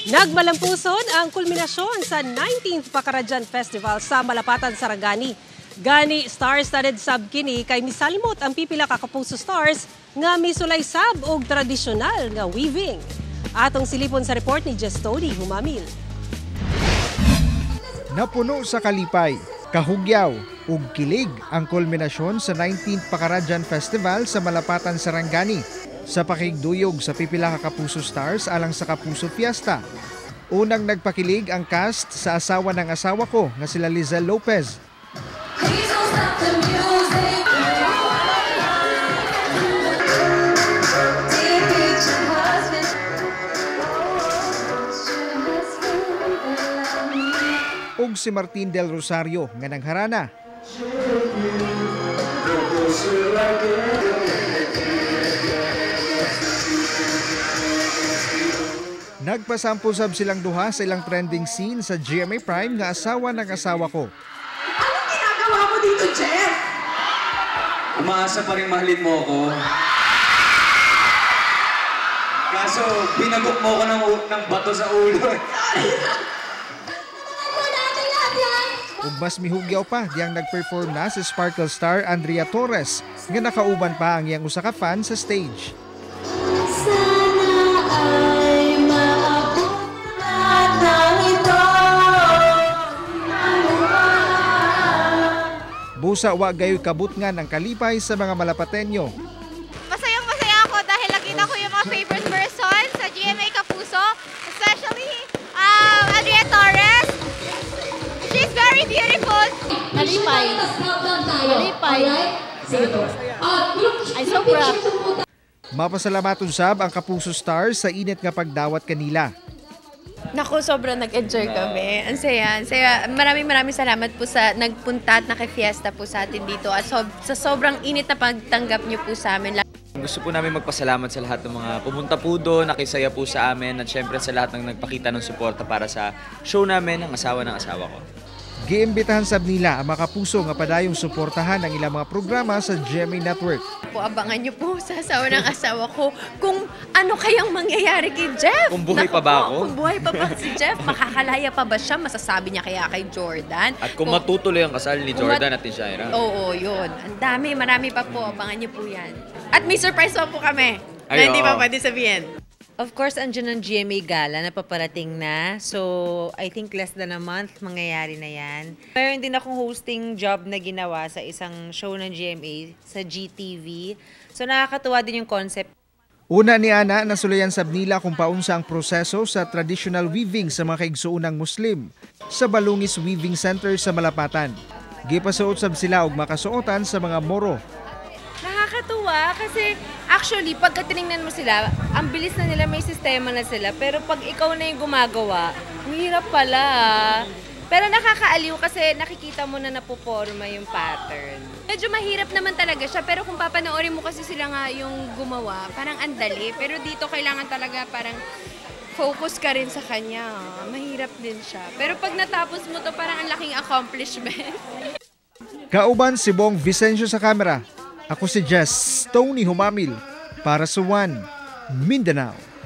Nagmalampuson ang kulminasyon sa 19th Pakaradyan Festival sa Malapatan, Sarangani. Gani star-studded sab kini kay misalmot ang pipila ka Kapuso stars nga misulay sab og tradisyonal nga weaving. Atong silipon sa report ni Jestody Humamil. Napuno sa kalipay, kahugyaw ug kilig ang kulminasyon sa 19th Pakaradyan Festival sa Malapatan, Sarangani sa pakigduyog sa pipila ka Kapuso stars alang sa Kapuso Fiesta. Unang nagpakilig ang cast sa Asawa ng Asawa Ko nga sila Lizelle Lopez ug si Martin Del Rosario nga nangharana. Nagpasampo sab silang duha sa ilang trending scene sa GMA Prime nga Asawa ng Asawa Ko. Anong ginagawa mo dito, Jeff? Umaasa pa rin mahalin mo ako. Kaso, binagok mo ako ng bato sa ulo. Ug mas mihugyaw pa diyang nag-perform na si Sparkle star Andrea Torres nga nakauban pa ang iyang usa ka fan sa stage. Sana ay maabot ng ito. Busa wa gayoy kabutngan ang kalipay sa mga Malapatenyo. Masayang masaya ako dahil nakita ko yung mga favorite person sa GMA Kapuso, especially Andrea Torres. She's very beautiful. Nalipay. Nalipay. Ay, sobra. Mapasalamaton sab ang Kapuso stars sa init nga pagdawat kanila. Naku, sobrang nag-enjoy kami. Ang saya, ang saya. Maraming maraming salamat po sa nagpunta at nakifiesta po sa atin dito. At sa sobrang init na pagtanggap niyo po sa amin. Gusto po namin magpasalamat sa lahat ng mga pumunta po doon, nakisaya po sa amin, at syempre sa lahat ng nagpakita ng suporta para sa show namin, ang Asawa ng Asawa Ko. Giimbitahan sab nila ang mga kapuso nga padayong suportahan ang ilang mga programa sa GMA Network. Po, abangan niyo po sa Asawa ng Asawa Ko kung ano kayang mangyayari kay Jeff. Kung buhay Naku pa ba po, ako? Kung buhay pa ba si Jeff? Makakalaya pa ba siya? Masasabi niya kaya kay Jordan? At kung matutuloy ang kasal ni Jordan at ni Shaira. Oo, yun. Ang dami, marami pa po. Abangan niyo po yan. At may surprise pa po kami na Ay, hindi pa oo. pwede sabihin. Of course, andyan ang GMA Gala na paparating na. So, I think less than a month, mangyayari na yan. Meron din akong hosting job na ginawa sa isang show ng GMA, sa GTV. So, nakakatuwa din yung concept. Una ni Ana, nasulayan sab nila kung paunsa ang proseso sa traditional weaving sa mga kaigsuonang Muslim sa Balungis Weaving Center sa Malapatan. Gipasuot sab sila og makasuotan sa mga Moro. Nakakatuwa kasi actually pagka tinignan mo sila, ang bilis na nila, may sistema na sila. Pero pag ikaw na yung gumagawa, ang hirap pala. Pero nakakaaliw kasi nakikita mo na napoporma yung pattern. Medyo mahirap naman talaga siya, pero kung papanoorin mo kasi sila nga yung gumawa, parang ang dali. Pero dito kailangan talaga parang focus ka rin sa kanya. Mahirap din siya. Pero pag natapos mo to, parang ang laking accomplishment. Kauban si Bong Vicencio sa kamera. Ako si Jess Tony Humamil para sa One Mindanao.